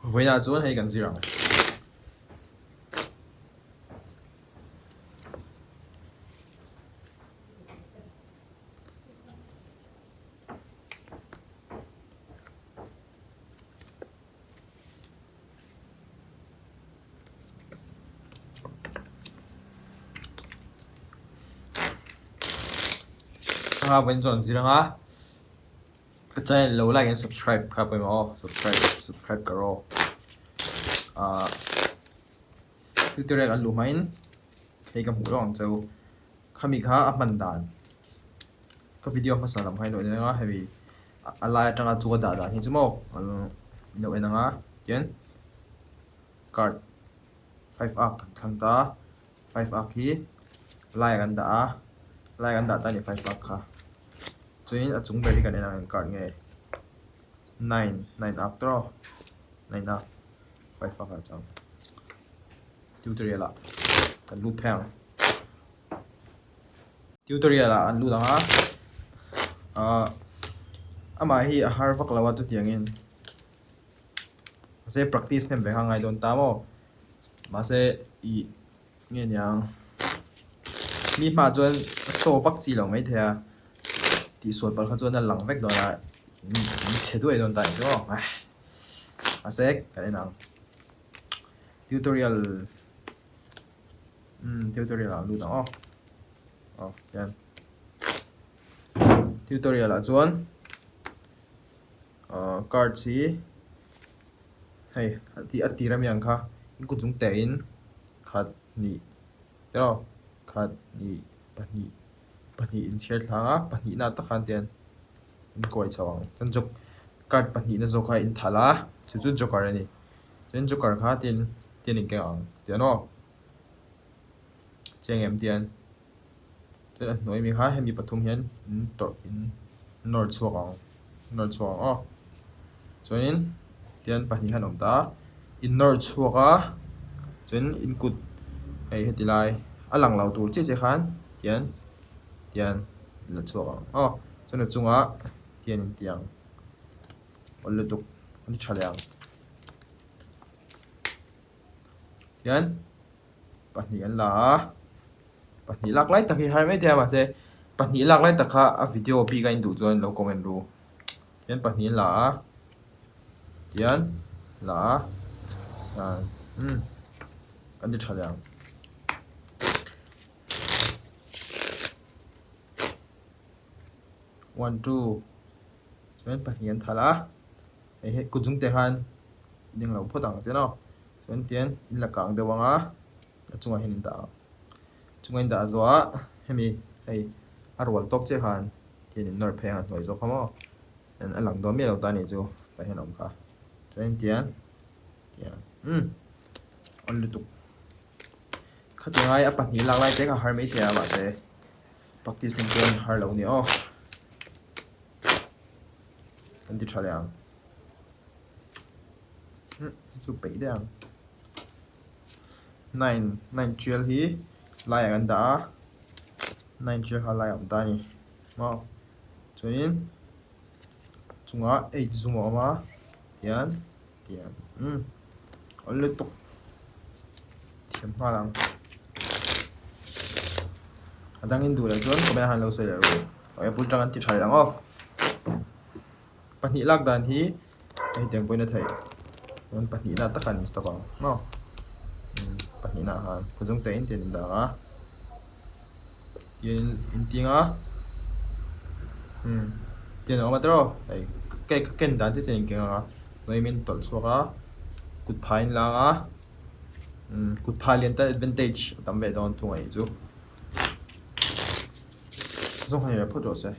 Vawiinah chuan hei kan zir ang. Anga vawiin chuan zir anga ka channel lo like and subscribe kha pawimawh aw subscribe subscribe ka rawh ah tutorial an luh hmain hei ka hmuh lawk ang cheu khami kha a hman dan ka video hmasa lam kha i lo en anga hemi a lai atanga chu a dah dan hi chu maw i lo en anga tian card 5 arc kan thlang ta 5 arc hi laiah kan dah a laiah kan dah ta a ni 5 arc kha chuanin a chung ber hi kan en ang eng card nge 9 9 arc tawh 9 arc 5 arc ah chuan tutorial ah kan lut phei ang. Tutorial ah an lut ang a, ahh amah hi a har vak lo a chutiangin mahse practice hnem ve kha a ngai dawn ta maw mahse ih nge niang mi hmaah chuan a saw vak chi lo maithei a tihsual palh kha chuan a lang vek dawn a in chhe duai dawn ta ang chu maw mahse kan en ang tutorial. Umm tutorial ah lut ang aw aw hian tutorial ah chuan ahh cards hi hei a tir ami ang kha in kut chung teh in khat hnih tiraw khat hnih pahnih pahnih in chhiar thlang a pahnih na tak khan tian in kawi chho ang chuan jok card pahnih na zawk kha in thalh a chu chu joker a ni chuan joker kha tin tian in keng ang tian aw. Chiang em tian chuan a hnuai mi kha hemi pathum hian in tawrh in nawr chhuak ang nawr chhuak ang aw chuanin tian pahnih hian a awm ta a in nawr chhuak a chuan in kut hei heti lai a lang lo tur chiah chiah khan tian tian la chhuak ang aw chuan a chungah tian in ti ang awl lutuk a ni tha leh ang. Hian pahnih an la a, pahnih lak lai tak hi har mai thei a mahse pahnih lak lai tak kha a video bik a induh chuan lo comment ru. Hian pahnih an la a, tihian la a umm kan ti tha leh ang. One two chuan pahnih an thalh a hei hi kut zung te khan ding lo phawt ang che naw chuan tian in la kang deuh ang a a chungah hian in dah ang chunga in dah zawh ah hemi hei a rual tawk chiah khan tian in nawr phei ang a hnuai zawk kha maw a lang dawn miah lo ta a nih chu tah hian a awm kha chuan tian tian umm awn lutuk khatiang ai a pahnih lak lai te kha har maithei a mahse practice lam chuan har lo a ni aw. An ti tha leh ang. Chu peih daih ang. 9 9 tial hi laiah kan dah a. 9 tial kha laiah a awm ta a ni. Maw? Chuanin chungah 8 zum a awm a. Tian tian umm awl lutuk thiam nghal ang. A dangin duh leh chuan comment ah khan lo sawi leh ru. Awih a bul tang an ti tha leh ang aw. Pahnih lak dan hi hei tiang pawhin a theih. Chuan pahnihna tak an stop ang maw. Pahnihna ah khan khawzung te in tian in dah ang a. Tian in ting a. Tian a awm a tiraw. Hei ka ken dan chiah chiah in keng ang a. Hnuai min tawlh chhuak a. Kut phah in lang a. Kut phah lian tan advantage a tam ve dawn thung a nih chu. Zawng han i reh phawt rawh se.